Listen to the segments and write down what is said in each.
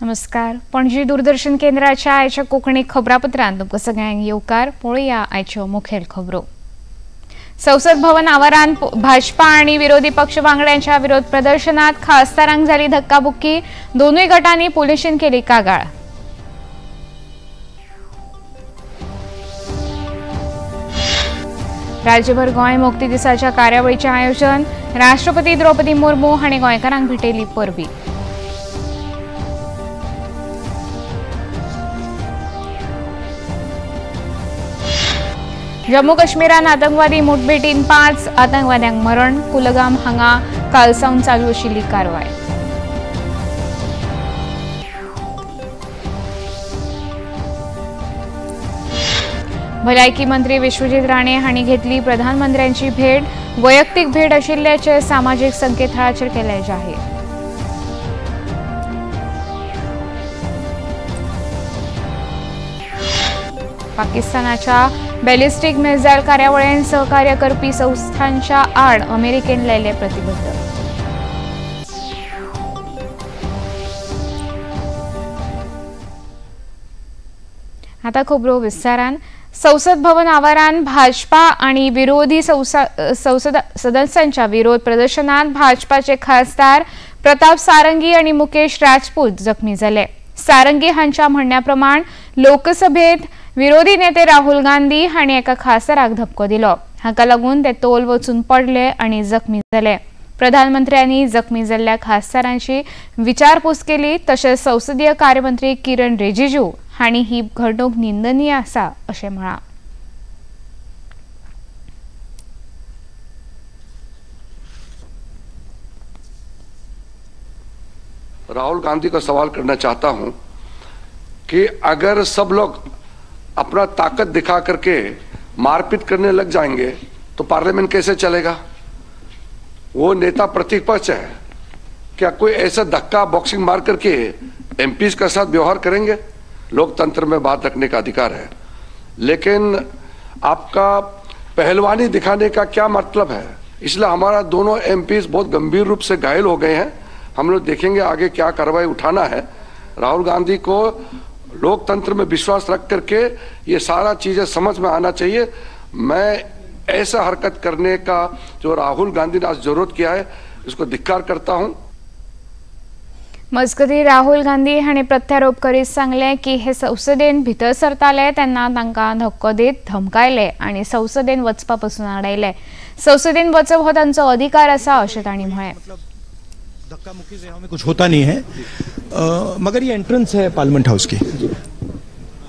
नमस्कार, पणजी दूरदर्शन केंद्राच्या आयच्या कोंकणी खबरापत्रांत तुमकां सगळ्यांक येवकार. पळोवया आयच्यो मुखेल खबरो. संसद भवन आवारांत भाजपा आनी विरोधी पक्ष वांगड्यांच्या विरोध प्रदर्शनात खासदारांक जाली धक्काबुक्की. दोनूय गटांनी पुलिशेन केली कागाळ. राज्यभर गोंय मुक्ती दिसाच्या कार्यावळीचें आयोजन. राष्ट्रपती द्रौपदी मुर्मू हांणी गोंयकारांक भेटयली परबी. जम्मू काश्मीरान आतंकवादी मुठभेटीन 5 आतंकवाद्यांक मरण. कुलगाम हांगा काल सावन चालू आशिल्ली कारवाय. भलायकी मंत्री विश्वजीत राणे हांणी घेतली प्रधानमंत्र्यांची भेट. वैयक्तीक भेट आशिल्ल्याचें सामाजीक संकेतथळाचेर केलें जाहीर. पाकिस्तानाच्या बॅलिस्टिक मिसायल कार्यावळींत सहकार्य करपी संस्थांच्या आड अमेरिकेन लायले प्रतिबंध. आता खबरो विस्तारान. संसद भवन आवारान भाजपा आणि विरोधी संसद सदस्यांच्या विरोध प्रदर्शनात भाजपाचे खासदार प्रताप सारंगी आणि मुकेश राजपूत जखमी झाले. सारंगी हांच्या म्हणण्याप्रमाण लोकसभेत विरोधी नेते राहुल गांधी हांणी एका खासदाराक धपको दिलो. हाका लागून ते तोल वचून पडले आणि जखमी जाले. प्रधानमंत्र्यांनी जखमी जाल्ल्या खासदारांची विचारपूस केली. तशेंच संसदीय कार्यमंत्री किरण रिजिजू हांणी ही घडणूक निंदनीय आसा अशें म्हळां. राहुल गांधी को सवाल करना चाहता हूं कि अगर सब लोग अपना ताकत दिखा करके मारपीट करने लग जाएंगे तो पार्लियामेंट कैसे चलेगा? वो नेता प्रतिपक्ष है, क्या कोई ऐसा धक्का बॉक्सिंग मार करके एमपीज के साथ व्यवहार करेंगे? लोकतंत्र में बात रखने का अधिकार है, लेकिन आपका पहलवानी दिखाने का क्या मतलब है? इसलिए हमारा दोनों एमपीज बहुत गंभीर रूप से घायल हो गए हैं. हम लोग देखेंगे आगे क्या कार्रवाई उठाना है. राहुल गांधी को लोकतंत्र में विश्वास रख करके ये सारा चीज़ें समझ में आना चाहिए. मैं ऐसा हरकत करने का जो राहुल गांधी ने आज जरूरत किया है इसको धिक्कार करता हूँ. मजगती राहुल गांधी हांणी प्रत्यारोप करीत सांगलें की हे संसदेन भितर सरताले तेन्ना तांकां धक्को दीत धमकायले आनी संसदेन वचपा पसून आडायले. संसदेन वचप हो तांचो अधिकार आसा अशें तांणी म्हळें. धक्का मुक्की से हमें कुछ होता नहीं है, मगर ये एंट्रेंस है पार्लियामेंट हाउस की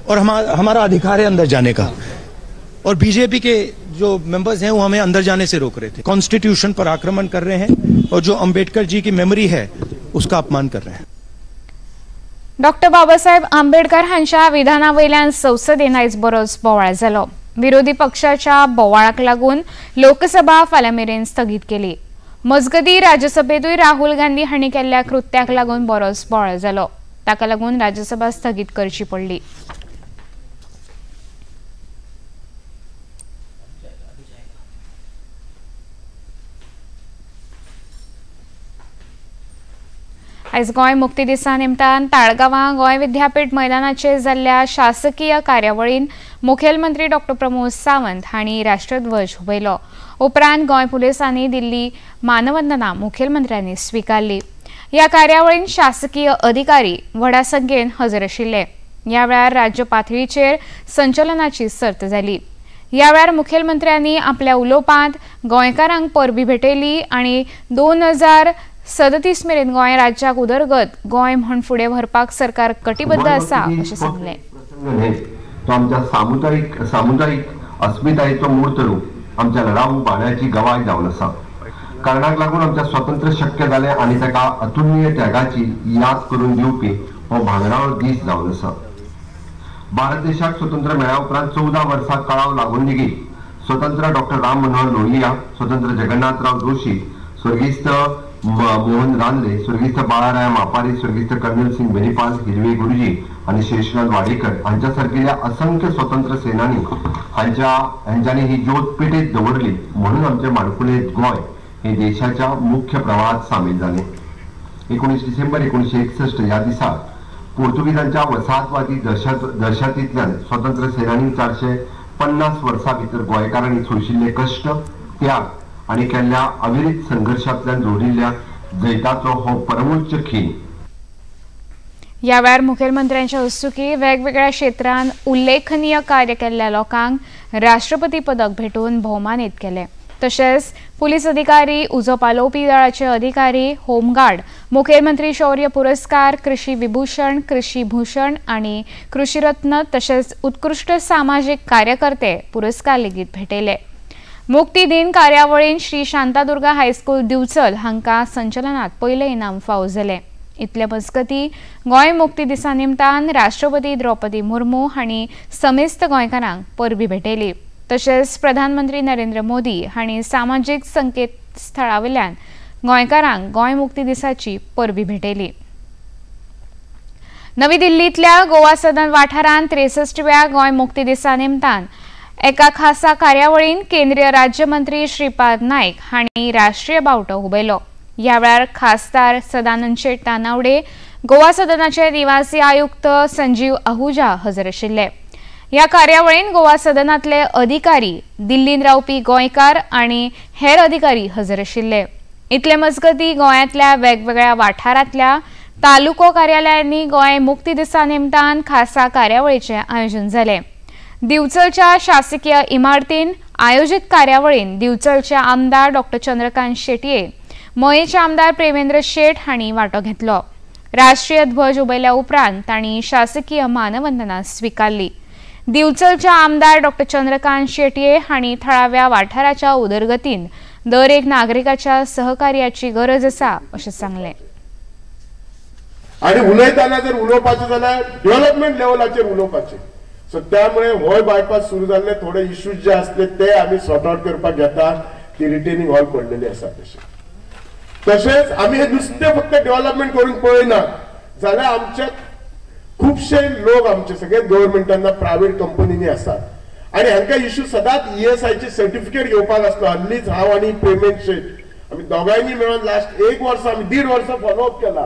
और हमारा अधिकार है अंदर जाने का. और बीजेपी के जो मेंबर्स हैं वो हमें अंदर जाने से रोक रहे थे. कॉन्स्टिट्यूशन पर आक्रमण कर रहे हैं और जो अंबेडकर जी की मेमोरी है उसका अपमान कर रहे हैं. डॉक्टर बाबासाहेब आंबेडकर हांच्या विधाना वयल्यान संसदेन आयज बरोच बोवाळ जालो. विरोधी पक्षाच्या बोवाळाक लागून लोकसभा फाल्यां मेरेन स्थगीत केली. मजगती राज्यसभेतूय राहुल गांधी हांणी केल्ल्या कृत्याक लागून बरोच बोवाळ जालो. ताका लागून राज्यसभा स्थगीत करची पडली. आयज गोंय मुक्ती दिसा निमतान ताळगांवां गोंय विद्यापीठ मैदानाचेर जाल्ल्या शासकीय कार्यावळीन मुखेलमंत्री डॉक्टर प्रमोद सावंत हांणी राष्ट्रध्वज हुबयलो. उपरांत गोंय पुलिसांनी दिल्ली मानवंदना मुखेलमंत्र्यांनी स्विकारली. ह्या कार्यावळीन शासकीय अधिकारी व्हडा संख्येन हजर आशिल्ले. ह्या वेळार राज्य पातळीचेर संचलनाची सर्त जाली. ह्या वेळार मुखेलमंत्र्यांनी आपल्या उलोवपांत गोंयकारांक परबी भेटयली आनी 2037 मेरेन गोंय राज्याक उदरगत गोंय म्हूण फुडें व्हरपाक सरकार कटिबद्ध आसा अशें सांगलें. तो आमच्या सामुदायिक अस्मितायेचो मूर्त रूप आमच्या लढाऊ बाण्याची गवाय जावन आसा. कारणाक लागून आमच्या स्वातंत्र्य शक्य जालें आनी ताका अतुलनीय त्यागाची याद करून दिवपी हो भांगराळो दीस जावन आसा. भारत देशाक स्वतंत्र मेळ्या उपरांत 14 वर्सां कळाव लागून लेगीत स्वतंत्र डॉक्टर राम मनोहर लोहिया, स्वतंत्र जगन्नाथराव जोशी, स्वर्गीस्त मोहन रानडे, स्वर्गीस्त बाळाराय मापारी, स्वर्गीस्त कर्नल सिंग बेनीपाल, हिरवे गुरुजी आनी शेषनाथ वाडेकर हांच्या सारकेल्या असंख्य स्वतंत्र सेनानी हांच्यांनी ही ज्योत पेटेत दवरली म्हणून आमचे माणकुले गोंय हे देशाच्या मुख्य प्रवाहात सामील जाले. 19 डिसेंबर 1961 ह्या दिसा पोर्तुगीजांच्या वसाहतवादी दहशतींतल्यान स्वतंत्र सेनानी 450 वर्सां भितर गोंयकारांनी सोंशिल्ले कश्ट, त्याग आनी केल्ल्या अविरीत संघर्शांतल्यान जोडिल्ल्या जैताचो हो परमोच्च खीण. ह्या वेळार मुखेलमंत्र्यांच्या हस्तुकीं वेगवेगळ्या क्षेत्रांत उल्लेखनीय कार्य केल्ल्या लोकांक राष्ट्रपती पदक भेटून भोवमानीत केले. तशेंच पुलीस अधिकारी, उजो पालोवपी दळाचे अधिकारी, होमगार्ड, मुखेलमंत्री शौर्य पुरस्कार, कृषी विभूषण, कृषी भूषण आनी कृषीरत्न तशेंच उत्कृश्ट सामाजीक कार्यकर्ते पुरस्कार लेगीत भेटयले. मुक्ती दिन कार्यावळीन श्री शांतादुर्गा हायस्कूल दिवचल हांकां संचलनात पयलें इनाम फावो जालें. इतले मजगती गोंय मुक्ती दिसा निमतान राष्ट्रपती द्रौपदी मुर्मू हांणी समेस्त गोंयकारांक परबी भेटयली. तशेंच प्रधानमंत्री नरेंद्र मोदी हांणी सामाजीक संकेतस्थळावयल्यान गोंयकारांक गोंय मुक्ती दिसाची परबी भेटयली. नवी दिल्लींतल्या गोवा सदन वाठारांत 63व्या गोंय मुक्ती दिसा निमतान एका खासा कार्यावळीन केंद्रीय राज्यमंत्री श्रीपाद नायक हांणी राष्ट्रीय बावटो हुबयलो. ह्या वेळार खासदार सदानंद शेट तानावडे, गोवा सदनाचे निवासी आयुक्त संजीव आहुजा हजर आशिल्ले. ह्या कार्यावळीन गोवा सदनातले अधिकारी, दिल्लीन रावपी गोंयकार आनी हेर अधिकारी हजर आशिल्ले. इतले मजगती गोंयांतल्या वेगवेगळ्या वाठारांतल्या तालुको कार्यालयांनी गोंय मुक्ती दिसा निमतान खासा कार्यावळीचें आयोजन जालें. दिवचलच्या शासकीय इमारतीन आयोजीत कार्यावळीन दिवचलचे आमदार डॉक्टर चंद्रकांत शेटये, मयेचे आमदार प्रेमेंद्र शेट हांणी वांटो घेतलो. राष्ट्रीय ध्वज उबयल्या उपरांत तांणी शासकीय मानवंदना स्विकारली. दिवचलच्या आमदार डॉक्टर चंद्रकांत शेटये हांणी थळाव्या वाठाराच्या उदरगतीन दर एक नागरिकाच्या सहकार्याची गरज आसा अशें सांगलें. आनी उलयतना जर उलोवपाचें जाल्यार डेव्हलपमेंट लेवलाचेर उलोवपाचें. सो त्यामुळे होय बायपास सुरू जाल्ले थोडे इश्यूज जे आसले ते आमी सॉर्ट आउट करपाक घेता. ती रिटेनिंग हॉल पडलेली आसा. तशें तशेंच आमी हे नुस्तें फक्त डेव्हलपमेंट करून पळयना जाल्यार आमचे खुबशे लोक आमचे सगळे गव्हर्मेंटान प्रायव्हेट कंपनींनी आसात आनी हांकां इश्यू सदांच ईएसआयची सर्टिफिकेट घेवपाक आसलो. हल्लीच हांव आनी प्रेमेंद्र शेट आमी दोगांयनी मेळून लास्ट एक वर्सा आमी 1.5 वर्सां फॉलोअप केला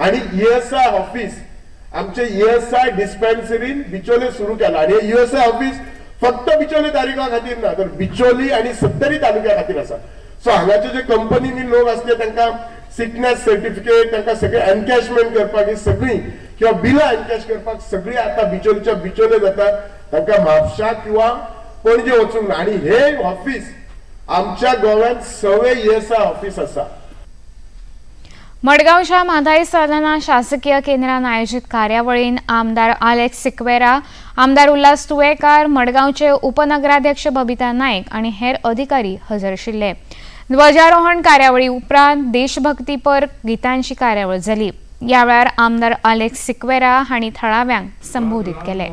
आनी ईएसआय ऑफिस आमचे ईएसआय डिस्पेन्सरीन बिचोले सुरू केला. आनी ईएसआय ऑफिस फक्त बिचोले तालुक्या खातीर ना तर बिचोली आनी सत्तरी तालुक्या खातीर आसा. सो हांगाचे जे कंपनींनी लोक आसले तांकां सिकनेस सर्टिफिकेट, तांकां सगळे एनकॅशमेंट करपाक ही सगळी किंवा बिलां एनकॅश करपाक सगळी आतां बिचोलीच्या बिचोले जाता. तांकां म्हापशा किंवा पणजे वचूंक ना. आनी हे ऑफिस आमच्या गोव्यांत सवे ईएसआय ऑफिस आसा. मडगांवच्या म्हादाई साधना शासकीय केंद्रान आयोजीत कार्यावळीन आमदार आलेक्स सिक्वेरा, आमदार उल्हास तुवेकार, मडगांवचे उपनगराध्यक्ष बबिता नायक आनी हेर अधिकारी हजर आशिल्ले. ध्वजारोहण कार्यावळी उपरांत देशभक्तीपर गितांची कार्यावळ जाली. ह्या वेळार आमदार आलेक्स सिक्वेरा हांणी थळाव्यांक संबोधीत केले.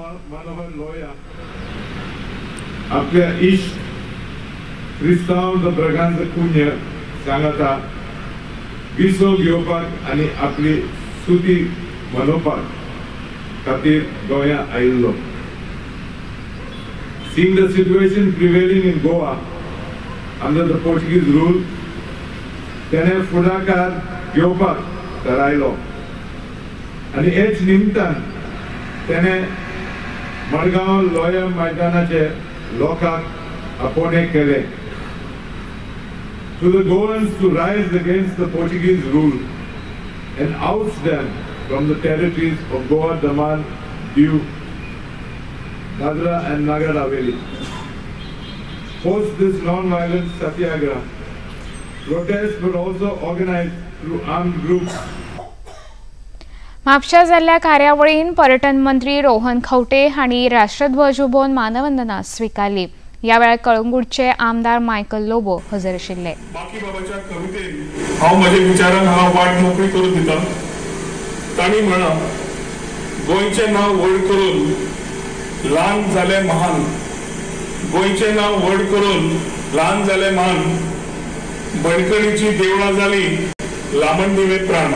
आपल्या इश्ट क्रिस्तांव ब्रगांज कुन्य सांगाता विसव घेवपाक आनी आपली स्तुती मनोवपाक खातीर गोंया आयिल्लो. Seeing the situation prevailing in Goa under the Portuguese rule, तेणे फुडाकार घेवपाक थारायलो आनी हेच निमतान तेणे मडगांव लोया मैदानाचे लोकांक आपोवणें केलें. To the Goans to rise against the Portuguese rule and oust them from the territories of Goa, Daman, Diu, Dadra and Nagar Haveli. Post this non-violent satyagraha, protests were also organized through armed groups. म्हापशा जाल्ल्या कार्यावळीन पर्यटन मंत्री रोहन खंवटे हांणी राष्ट्रध्वज उबोवन मानवंदना स्विकारली. ह्या वेळार कळंगूटचे आमदार मायकल लोबो हजर आशिल्ले. बाकीबाबाच्या कवितेन हांव म्हज्या विचारान हांव वाट मोकळी करून दिता. तांणी म्हळां, गोंयचें नांव व्हड करून ल्हान जालें महान, गोंयचें नांव व्हड करून ल्हान जालें महान, बणकणीची देवळां जाली लामण दिवे प्राण.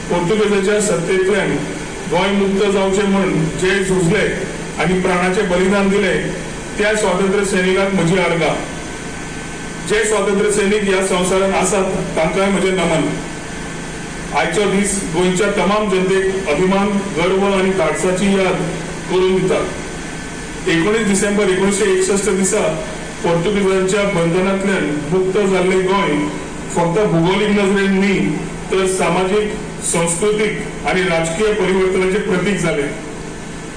पोर्तुगेजाच्या सत्तेंतल्यान गोंय मुक्त जावचें म्हूण जे झुजले आनी प्राणाचें बलिदान दिलें त्या स्वातंत्र्य सैनिकांक म्हजी आर्गां. जे स्वातंत्र्य सैनिक ह्या संवसारांत आसात तांकांय म्हजें नमन. आयचो दीस गोंयच्या तमाम जनतेक अभिमान, गर्व आनी धाडसाची याद करून दिता. 19 डिसेंबर 1961 दिसा पोर्तुगीजांच्या बंधनांतल्यान मुक्त जाल्लें गोंय फक्त भुगोलीक नजरेन न्ही तर सामाजीक, संस्कृतीक आनी राजकीय परिवर्तनाचे प्रतीक जालें.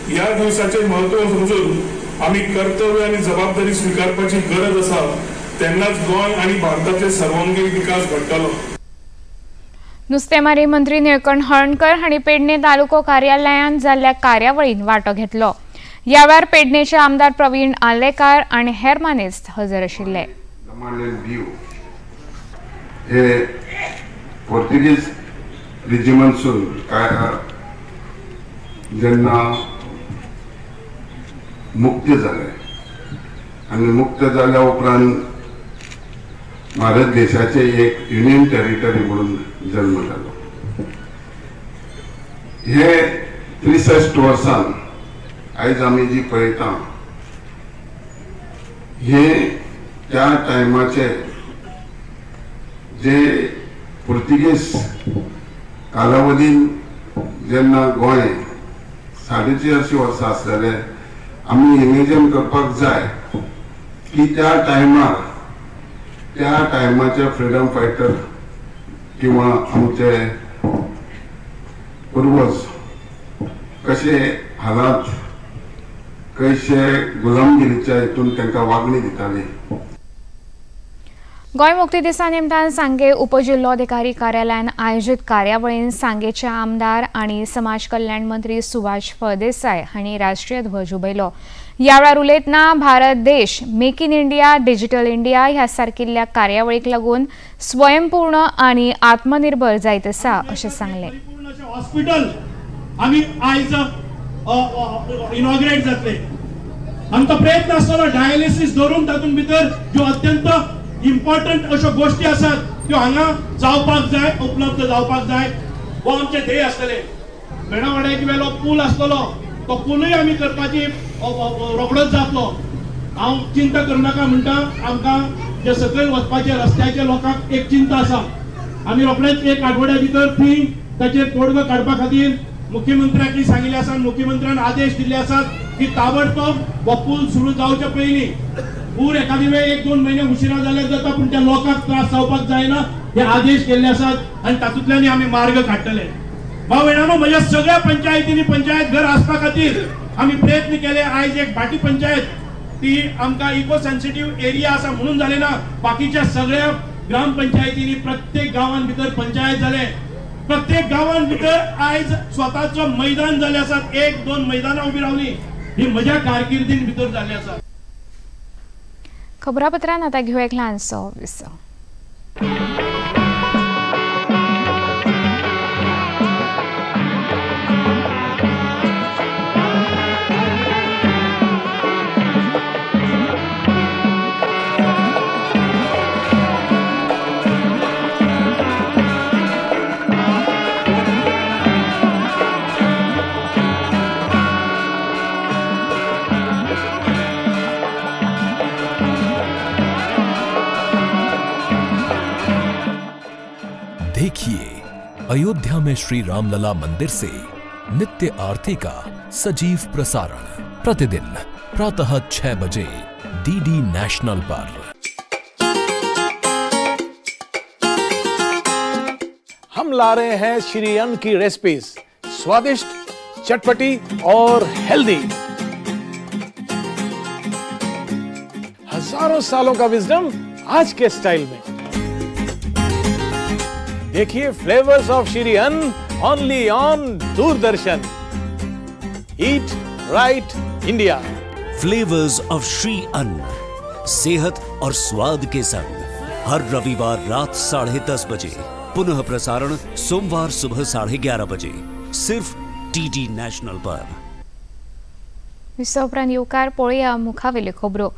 ह्या दिवसाचें म्हत्व समजून आमी कर्तव्य आनी जबाबदारी स्विकारपाची गरज आसा, तेन्नाच गोंय आनी भारताचे सर्वांगीण विकास घडटलो. नुस्तेमारी मंत्री निळकंठ हळर्णकर हांणी पेडणे तालुको कार्यालयांत जाल्ल्या कार्यावळींत वांटो घेतलो. ह्या वेळार पेडणेचे आमदार प्रवीण आर्लेकार आनी हेर मानेस्त हजर आशिल्ले. हे पोर्तुगीज रिजिमांतसून जेन्ना मुक्त जाले आनी मुक्त जाल्या उपरांत भारत देशाचे एक युनियन टेरिटरी म्हणून जन्म जालो. हे 63 वर्सां आयज आमी जी पळयता हे त्या टायमाचे जे पुर्तुगेज कालावधीन जेन्ना गोंय 450 वर्सां आसलेले, आमी इमेजन करपाक जाय की त्या टायमार त्या टायमाचे फ्रिडम फायटर किंवा आमचे पुर्वज कशे हालात, कशे गुलामगिरीच्या हितून तांकां वागणी दिताली. गोंय मुक्ती दिसा निमतान सांगे उपजिल्लोधिकारी कार्यालयान आयोजीत कार्यावळीन सांगेचे आमदार आनी समाज कल्याण मंत्री सुभाष फळदेसाय हांणी राष्ट्रीय ध्वज उबयलो. ह्या वेळार उलयतना भारत देश make in India, digital India ह्या सारकिल्ल्या कार्यावळीक लागून स्वयंपूर्ण आनी आत्मनिर्भर जायत आसा अशें सांगलें. हॉस्पिटल आमी आयज इनॉग्रेट जातले. आमचो प्रयत्न आसतलो डायलिसीस धरून तातूंत भितर ज्यो अत्यंत इम्पॉर्टंट अश्यो गोश्टी आसात त्यो हांगा जावपाक जाय, उपलब्ध जावपाक जाय, हो आमचें ध्येय आसतलें. मेणावाड्याक वेलो पूल आसतलो तो पूलय आमी करपाची रोखडोच जातलो. हांव चिंता करनाका म्हणटा, आमकां जे सकयल वचपाचे रस्त्याचे लोकांक एक चिंता आसा. आमी रोखडेच एक आठवड्या भितर ती ताचेर तोडगो काडपा खातीर मुख्यमंत्र्याकय सांगिल्लें आसा. मुख्यमंत्र्यान आदेश दिल्ले आसात की ताबडतोब हो पूल सुरू जावचे पयलीं, पूर एखादी वेळ 1-2 महिने उशिरा जाल्यार जाता, पूण त्या लोकांक त्रास जावपाक जायना हे आदेश केल्ले आसात आनी तातूंतल्यान आमी मार्ग काडटले. भाव भयणांनो, म्हज्या सगळ्या पंचायतींनी पंचायत घर आसपा खातीर आमी प्रयत्न केले. आयज एक भाटी पंचायत ती आमकां इको सेन्सिटीव एरिया आसा म्हणून जालें ना, बाकीच्या सगळ्या ग्रामपंचायतींनी प्रत्येक गांवान भितर पंचायत जाले, प्रत्येक गांवान भितर आयज स्वताचो मैदान जालें आसात. 1-2 मैदानां उबी रावली ही म्हज्या कारकिर्दीन भितर जाल्ली आसा. खबरापत्रान आता घेऊ एक ल्हानसो विसव. देखिए अयोध्या में श्री रामलला मंदिर से नित्य आरती का सजीव प्रसारण प्रतिदिन प्रातः 6 बजे डीडी नेशनल पर। हम ला रहे हैं श्री अन्न की रेसिपीज, स्वादिष्ट, चटपटी और हेल्दी। हजारों सालों का विजडम आज के स्टाइल में। देखिए flavours of Shri Anna only on Doordarshan. Eat right India. Flavours of Shri Anna, सेहत और स्वाद के संग, हर रविवार रात 10:30 बजे, पुनः प्रसारण सोमवार सुबह 11:30 बजे, सिर्फ डीडी नेशनल पर। विसव उपरांत येवकार पळोवया मुखावेल्यो खबरो।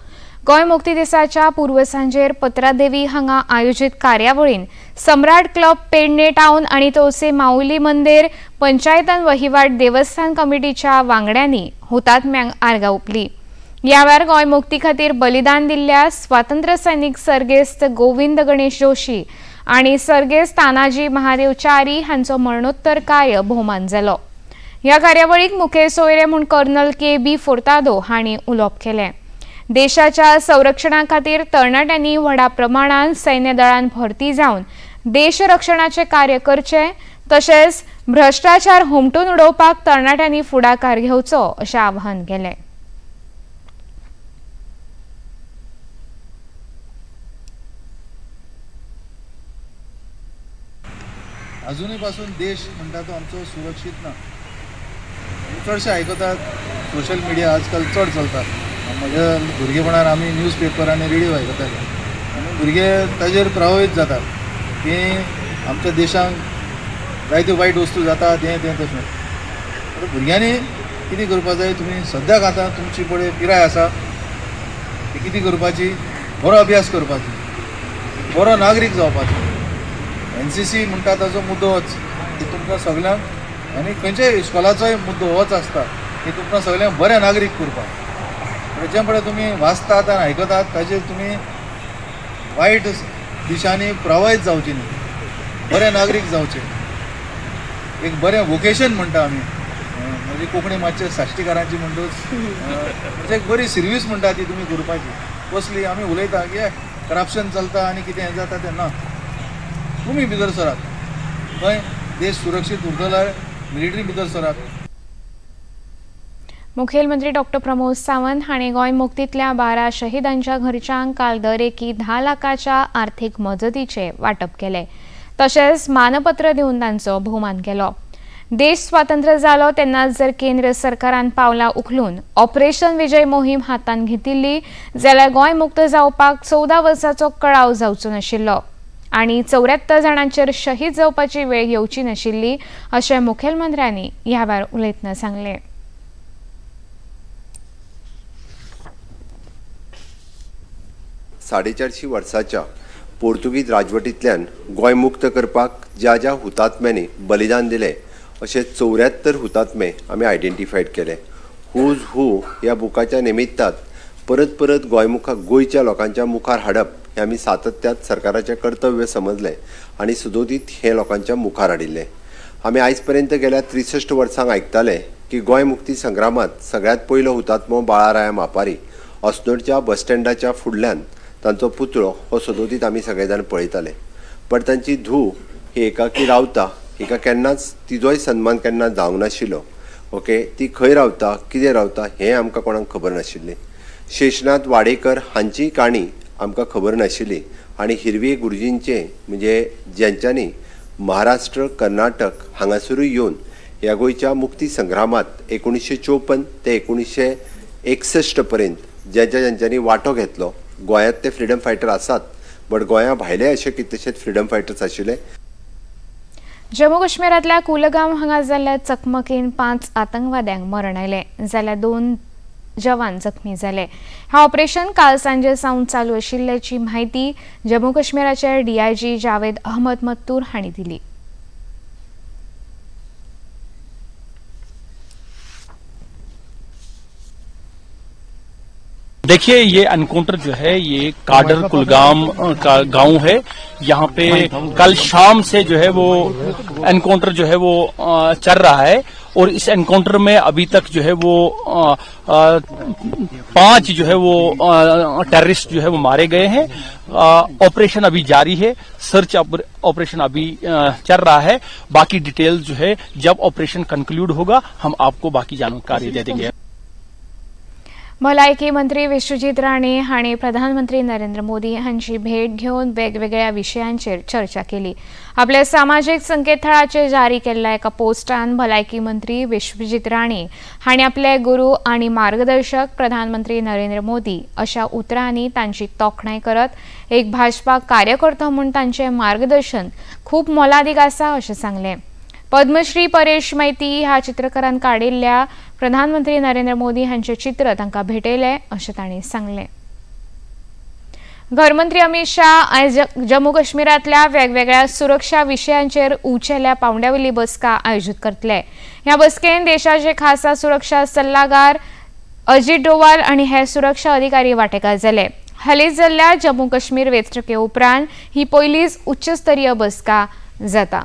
गोंय मुक्ती दिसाच्या पूर्वसांजेर पत्रादेवी हांगा आयोजीत कार्यावळीन सम्राट क्लब पेडणे टावन आनी तोसे माऊली मंदिर पंचायतन वहिवाट देवस्थान कमिटीच्या वांगड्यांनी हुतात्म्यांक आर्गां ओंपली। ह्या वेळार गोंय मुक्ती खातीर बलिदान दिल्ल्या स्वातंत्र्य सैनिक सर्गेस्त गोविंद गणेश जोशी आनी सर्गेस्त तानाजी महादेव च्यारी हांचो मरणोत्तर कार्य भोवमान जालो. ह्या कार्यावळीक मुखेल सोयरे म्हूण कर्नल के बी फुर्तादो हांणी उलोवप केलें. देशाच्या संरक्षणा खातीर तरणाट्यांनी व्हडा प्रमाणान सैन्य दळान भरती जावन देशरक्षणाचें कार्य करचें तशेंच भ्रश्टाचार हुमटून उडोवपाक तरणाट्यांनी फुडाकार घेवचो अशें आवाहन केलें. अजूनय पासून देश म्हणटा तो आमचो सुरक्षीत ना. चडशे आयकतात सोशल मिडिया आजकाल चड चलता. म्हज्या भुरगेपणार आमी न्यूज पेपर आनी रेडियो आयकताले आनी भुरगे ताजेर प्रभावीत जातात की आमच्या देशांक जायत्यो वायट वस्तू जातात हें तें तशें. आतां भुरग्यांनी कितें करपाक जाय, तुमी सद्याक आतां तुमची पळय पिराय आसा ती कितें करपाची, बरो अभ्यास करपाचो, बरो नागरीक जावपाचो. एनसीसी म्हणटा ताजो मुद्दो होच की तुमकां सगल्यांक आनी खंयच्याय इस्कॉलाचोय मुद्दो होच आसता की तुमकां सगल्यांक बरे नागरीक करपाक. जें पळय तुमी वाचतात आनी आयकतात ताजेर तुमी वायट दिशांनी प्रभावीत जावचे न्ही, बरे नागरीक जावचे. एक बरें वोकेशन म्हणटा आमी, म्हणजे कोंकणी मातशे साश्टीकारांची म्हणटूच म्हणजे एक बरी सर्वीस म्हणटा ती तुमी करपाची. कसली आमी उलयता की करप्शन चलता आनी कितें हें जाता तें ना, तुमी भितर सरात, खंय देश सुरक्षीत उरतलो, मिलिटरी भितर सरात. मुखेलमंत्री डॉक्टर प्रमोद सावंत हांणी गोंय मुक्तींतल्या 12 शहीदांच्या घरच्यांक काल दरेकी 10 लाखाच्या आर्थिक मजतीचे वांटप केलें तशेंच मानपत्र दिवन तांचो भोवमान केलो. देश स्वातंत्र्य जालो तेन्ना जर केंद्र सरकारान पावलां उखलून ऑपरेशन विजय मोहीम हातांत घेतिल्ली जाल्यार गोंय मुक्त जावपाक 14 वर्सांचो कळाव जावचो नाशिल्लो आनी 74 जाणांचेर शहीद जावपाची वेळ येवची नाशिल्ली अशें मुखेलमंत्र्यांनी ह्या वेळार उलयतना सांगलें. 450 वर्साच्या पोर्तुगीज राजवटींतल्यान गोंय मुक्त करपाक ज्या ज्या हुतात्म्यांनी बलिदान दिलें अशे 74 हुतात्मे आमी आयडेंटिफायड केले. हुज हू ह्या बुकाच्या निमित्तान परत परत गोंय मुखार गोंयच्या लोकांच्या मुखार हाडप हें आमी सातत्यात सरकाराचें कर्तव्य समजलें आनी सुदोदीत हें लोकांच्या मुखार हाडिल्लें. आमी आयज पर्यंत गेल्या 63 वर्सांक आयकताले की गोंय मुक्ती संग्रामांत सगळ्यांत पयलो हुतात्मो बाळाराया मापारी अस्नोडच्या बस स्टँडाच्या फुडल्यान तांचो पुतळो हो सदोदीत आमी सगळे जाण पळयताले. पण तांची धूव ही एकाकी रावता, हिका केन्नाच तिजोय सन्मान केन्ना जावंक नाशिल्लो. ओके, ती खंय रावता कितें रावता हें आमकां कोणाक खबर नाशिल्लें. शेषनाथ वाडेकर हांची काणी आमकां खबर नाशिल्ली आनी हिरवे गुरुजींचे म्हणजे ज्यांच्यांनी महाराष्ट्र कर्नाटक हांगासरूय येवन ह्या गोंयच्या मुक्ती संग्रामांत 1954 ते 1961 पर्यंत ज्यांच्या ज्यांच्यांनी वांटो घेतलो, गोंयांत ते फ्रिडम फायटर आसात बट गोंया भायले अशे कितलेशेच फ्रिडम फायटर्स आशिल्ले. जम्मू काश्मीरांतल्या कुलगाम हांगा जाल्ल्या चकमकीन 5 आतंकवाद्यांक मरण आयलें जाल्यार 2 जवान जखमी जाले. हें ऑपरेशन काल सांजे सावन चालू आशिल्ल्याची म्हायती जम्मू काश्मीराचे डीआयजी जावेद अहमद मत्तूर हांणी दिली. देखिए, ये एनकाउंटर जो है ये काडर कुलगाम का गांव है। यहाँ पे कल शाम से जो है वो एनकाउंटर जो है वो चल रहा है और इस एनकाउंटर में अभी तक जो है वो 5 जो है वो टेररिस्ट जो है वो मारे गए हैं। ऑपरेशन अभी जारी है, सर्च ऑपरेशन अभी चल रहा है। बाकी डिटेल्स जो है जब ऑपरेशन कंक्लूड होगा हम आपको बाकी जानकारी दे देंगे। भलायकी मंत्री विश्वजीत राणे हांणी प्रधानमंत्री नरेंद्र मोदी हांची भेट घेवन वेगवेगळ्या विशयांचेर चर्चा केली। आपल्या सामाजीक संकेतथळाचेर जारी केल्ल्या एका पोस्टान भलायकी मंत्री विश्वजीत राणे हांणी आपले गुरू आनी मार्गदर्शक प्रधानमंत्री नरेंद्र मोदी अशा उतरांनी तांची तोखणाय करत एक भाजपा कार्यकर्तो म्हूण तांचें मार्गदर्शन खूब मोलादीक आसा अशें सांगलें। पद्मश्री परेश मैती ह्या चित्रकारान काडिल्ल्या प्रधानमंत्री नरेंद्र मोदी हांचे चित्र तांकां भेटयलें अशें तांणी सांगलें। घरमंत्री अमित शाह आयज जम्मू काश्मीरांतल्या वेगवेगळ्या सुरक्षा विशयांचेर उंचेल्या पावंड्यावेली बसका आयोजीत करतले। ह्या बसकेन देशाचे खासा सुरक्षा सल्लागार अजित डोवाल आनी हेर सुरक्षा अधिकारी वांटेकार जाले। हालींच जाल्ल्या जम्मू काश्मीर वेंचणुके उपरांत ही पयलीच उच्चस्तरीय बसका जाता।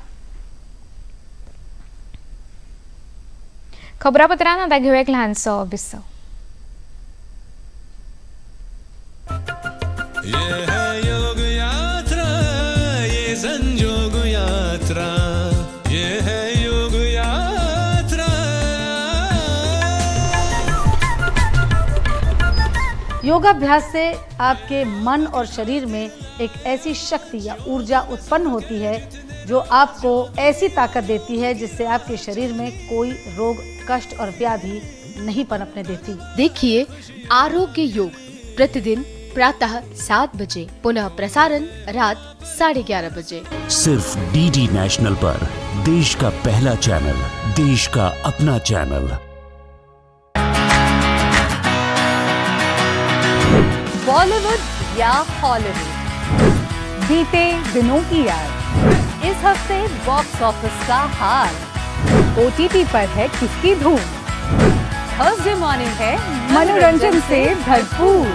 खबरापत्रान आतां घेवया एक ल्हानसो विसव। ये है योग यात्रा, ये संजोग यात्रा, ये है योग यात्रा। योगाभ्यास से आपके मन और शरीर में एक ऐसी शक्ति या ऊर्जा उत्पन्न होती है जो आपको ऐसी ताकत देती है जिससे आपके शरीर में कोई रोग, कष्ट और व्याधि नहीं पनपने देती। देखिए आरोग्य योग प्रतिदिन प्रातः 7 बजे, पुनः प्रसारण रात 11:30 बजे, सिर्फ डीडी नेशनल पर। देश का पहला चैनल, देश का अपना चैनल। बॉलीवुड या हॉलीवुड, बीते दिनों की याद, इस हफ्ते बॉक्स ऑफिस का हाल, ओटीटी पर है किसकी धूम, थर्सडे मॉर्निंग है मनोरंजन से भरपूर।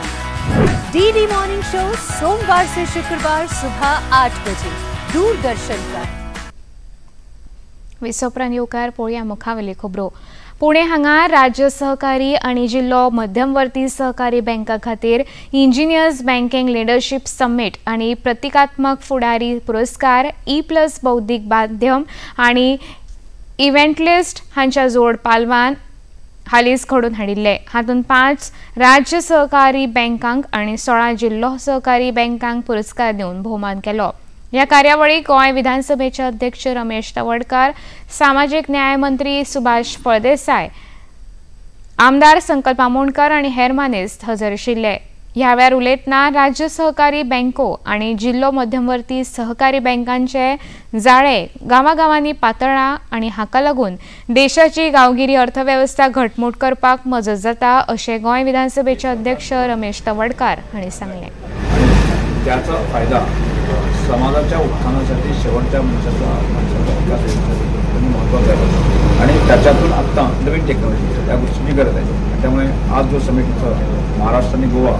डीडी मॉर्निंग शो सोमवार से शुक्रवार सुबह 8 बजे दूरदर्शन पर। विसोपरांत येवकार पळोवया मुखावेली खबरो। पुणे हांगा राज्य सहकारी आनी जिल्लो मध्यमवर्ती सहकारी बँका खातीर इंजिनियर्स बँकिंग लिडरशीप समिट आनी प्रतिकात्मक फुडारी पुरस्कार E+ बौद्धिक माध्यम आनी इव्हेंटलिस्ट हांच्या जोड पालवान हालींच घडोवन हाडिल्ले। हातूंत 5 राज्य सहकारी बँकांक आनी 16 जिल्लो सहकारी बँकांक पुरस्कार दिवन भोवमान केलो। ह्या कार्यावळीक गोंय विधानसभेचे अध्यक्ष रमेश तवडकार, सामाजीक न्याय मंत्री सुभाष फळदेसाय, आमदार संकल्प आमोणकर आनी हेर मानेस्त हजर आशिल्ले। ह्या वेळार उलयतना राज्य सहकारी बँको आनी जिल्लो मध्यमवर्ती सहकारी बँकांचे जाळे गांवागांवांनी पातळ्ळां आनी हाका लागून देशाची गांवगिरी अर्थवेवस्था घटमूट करपाक मजत जाता अशें गोंय विधानसभेचे अध्यक्ष रमेश तवडकार हांणी सांगलें। त्याचा फायदा समाजाच्या उत्थानासाठी, शेवटच्या माणसाचा विकास होण्यासाठी महत्त्वाचा आहे आणि त्याच्यातून आत्ता नवीन टेक्नॉलॉजी त्या गोष्टींची गरज आहे। त्यामुळे आज जो समिटचा महाराष्ट्र आणि गोवा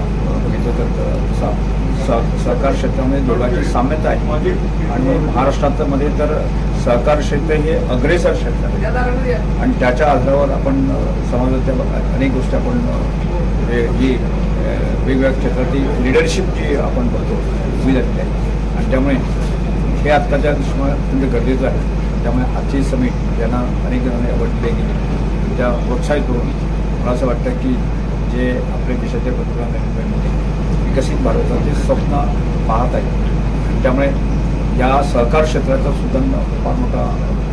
बघितलं तर तसा सहकार क्षेत्रामध्ये दोघांची साम्यता आहे आणि महाराष्ट्रामध्ये तर सहकार क्षेत्र हे अग्रेसर क्षेत्र आहे आणि त्याच्या आधारावर आपण समाजाच्या अनेक गोष्टी आपण जी वेगवेगळ्या क्षेत्रातली लिडरशिप जी आपण बघतो उभी झालेली आहे आणि त्यामुळे हे आत्ताच्या दृष्टीने म्हणजे गरजेचं आहे। त्यामुळे आजची समिट ज्यांना अनेक जणांनी अवॉर्ड दिले गेले त्या प्रोत्साहित करून मला असं वाटतं की जे आपल्या देशाचे पंतप्रधान नरेंद्र मोदी विकसित भारताचे स्वप्न पाहत आहेत, त्यामुळे या सहकार क्षेत्राचा सुद्धा फार मोठा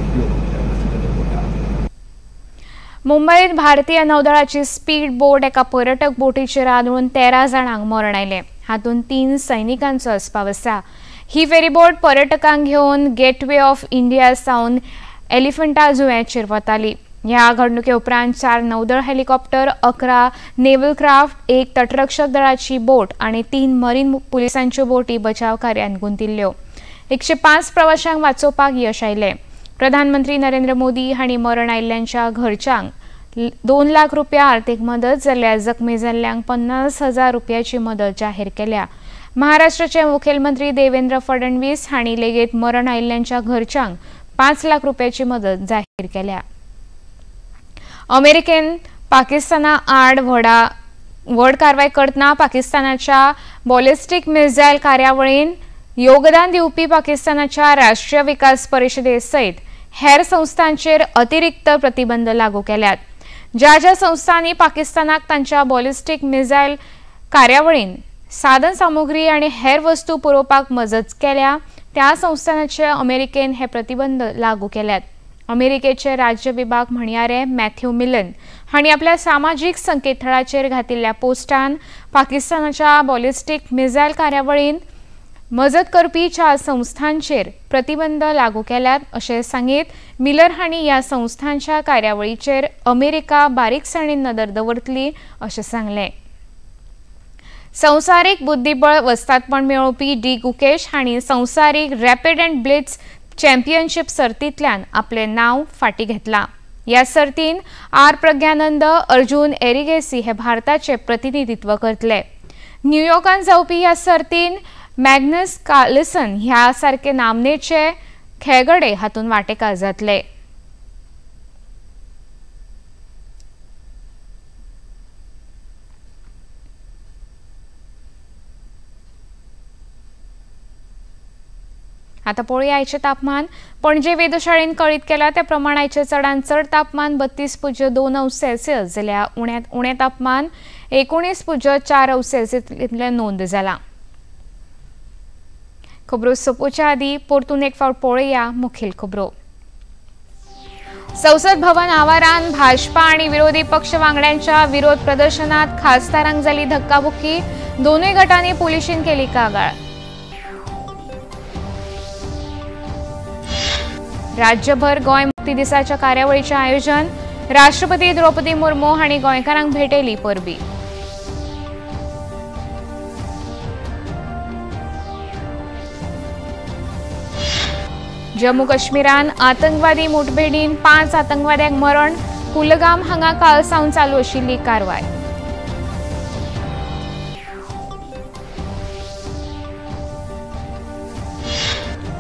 उपयोग त्या गोष्टीचा आहे। मुंबईत भारतीय नौदळाची स्पीड बोट एका पर्यटक बोटीचेर आदळून 13 जाणांक मरण आयलें। हातूंत 3 सैनिकांचो आस्पाव आसा। ही फेरीबोट पर्यटकांक घेवन गेटवे ऑफ इंडिया सावन एलिफंटा जुंव्याचेर वताली। ह्या घडणुके उपरांत 4 नौदळ हेलिकॉप्टर, 11 नेव्हल क्राफ्ट, 1 तटरक्षक दळाची बोट आनी 3 मरीन पुलिसांच्यो बोटी बचाव कार्यान गुंतिल्ल्यो। 105 प्रवाशांक वाचोवपाक यश आयलें। प्रधानमंत्री नरेंद्र मोदी हांणी मरण आयिल्ल्यांच्या घरच्यांक 2 लाख रुपया आर्थिक मदत जाल्यार जखमी जाल्ल्यांक 50,000 रुपयाची मदत जाहीर केल्या। महाराष्ट्राचे मुखेलमंत्री देवेंद्र फडणवीस हांणी लेगीत मरण आयिल्ल्यांच्या घरच्यांक 5 लाख रुपयाची मदत जाहीर केल्या। अमेरिकेन पाकिस्ताना आड व्हड कारवाय करतना पाकिस्तानाच्या बॉलिस्टीक मिसायल कार्यावळीन योगदान दिवपी पाकिस्तानाच्या राष्ट्रीय विकास परिषदे सयत हेर संस्थांचेर अतिरिक्त प्रतिबंध लागू केल्यात। ज्या ज्या संस्थांनी पाकिस्तानाक तांच्या बॉलिस्टीक मिसायल कार्यावळीन साधन सामुग्री आनी हेर वस्तू पुरोवपाक मजत केल्या त्या संस्थांचे अमेरिकेन हे प्रतिबंध लागू केल्यात। अमेरिकेचे राज्य विभाग म्हणयारे मॅथ्यू मिलन हांणी आपल्या सामाजीक संकेतथळाचेर घातिल्ल्या पोस्टान पाकिस्तानाच्या बॉलिस्टीक मिसायल कार्यावळीन मजत करपी 4 संस्थांचेर प्रतिबंध लागू केल्यात अशें सांगीत मिलर हांणी ह्या संस्थांच्या कार्यावळीचेर अमेरिका बारीकसाणेन नदर दवरतली अशें सांगलें। संवसारीक बुद्धिबळ वस्तादपण मेळोवपी डी गुकेश हांणी संवसारीक रॅपिड अँड ब्लिट्स चॅम्पियनशीप सर्तींतल्यान आपलें नांव फाटीं घेतलां। ह्या सर्तीन आर प्रज्ञानंद, अर्जुन एरिगेसी हे भारताचे प्रतिनिधित्व करतले। न्यूयॉर्कांत जावपी ह्या सर्तीन मॅग्नस कार्लसन ह्या सारके नामनेचे खेळगडे हातूंत वांटेकार जातले। आता पळोवया आयचें तापमान। पणजे वेधशाळेन कळीत केला त्या प्रमाण आयचें चडांत चड तापमान 32.2 अंश सेल्सियस जाल्यार उण्यांत उणें तापमान 19.4 अंश सेल्सियस इतलें नोंद जालां। खबरो सोंपोवच्या आदीं परतून एक फावट पळोवया मुखेल खबरो। संसद भवन आवारान भाजपा आनी विरोधी पक्ष वांगड्यांच्या विरोध प्रदर्शनात खासदारांक जाली धक्काबुक्की, दोनूय गटांनी पुलिशेन केली कागाळ। राज्यभर गोंय मुक्ती दिसाच्या कार्यावळीचें आयोजन, राष्ट्रपती द्रौपदी मुर्मू हांणी गोंयकारांक भेटयली परबी। जम्मू काश्मीरान आतंकवादी मुठभेडीन 5 आतंकवाद्यांक मरण, कुलगाम हांगा काल सावन चालू आशिल्ली कारवाय।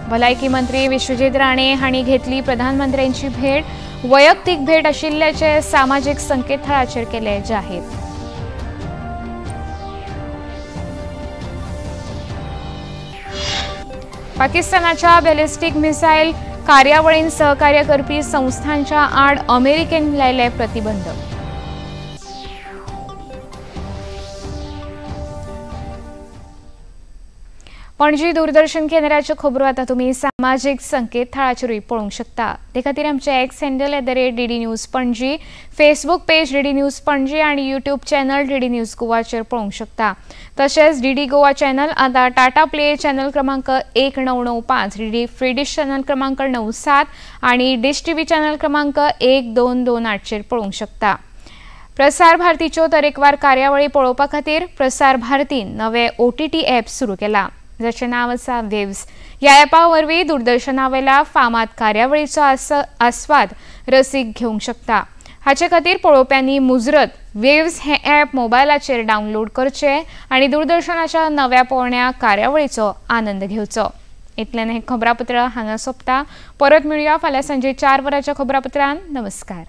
भलायकी मंत्री विश्वजीत राणे हांणी घेतली प्रधानमंत्र्यांची भेट, वैयक्तीक भेट आशिल्ल्याचें सामाजीक संकेतथळाचेर केलें जाहीर। पाकिस्तानाच्या बॅलिस्टीक मिसायल कार्यावळीन सहकार्य करपी संस्थांच्या आड अमेरिकेन लायले प्रतिबंध। पणजी दूरदर्शन केंद्राच्यो खबरो आतां तुमी सामाजीक संकेतथळाचेरूय पळोवंक शकता। ते खातीर आमचे X handle @DD News Panaji, Facebook page DD News Panaji आनी यूट्यूब चॅनल डीडी न्यूज गोवाचेर पळोवंक शकता। तशेंच डीडी गोवा चॅनल आतां टाटा प्ले चॅनल क्रमांक 1995, डीडी फ्री डिश चॅनल क्रमांक 97 आनी डिश टीव्ही चॅनल क्रमांक 1228चेर पळोवंक शकता। प्रसार भारतीच्यो तरेकवार कार्यावळी पळोवपा खातीर प्रसार भारतीन नवे OTT app सुरू केला, जाचें नांव आसा वेव्स। ह्या ॲपा वरवीं दूरदर्शनावेल्या फामाद कार्यावळीचो आस्वाद रसीक घेवंक शकता। हाचे खातीर पळोवप्यांनी मुजरत वेव्स हें ॲप मोबायलाचेर डावनलोड करचें आनी दूरदर्शनाच्या नव्या पोरण्या कार्यावळीचो आनंद घेवचो। इतल्यान हें खबरापत्र हांगा सोंपता। परत मेळुया फाल्यां सांजे 4 वरांच्या खबरापत्रान। नमस्कार।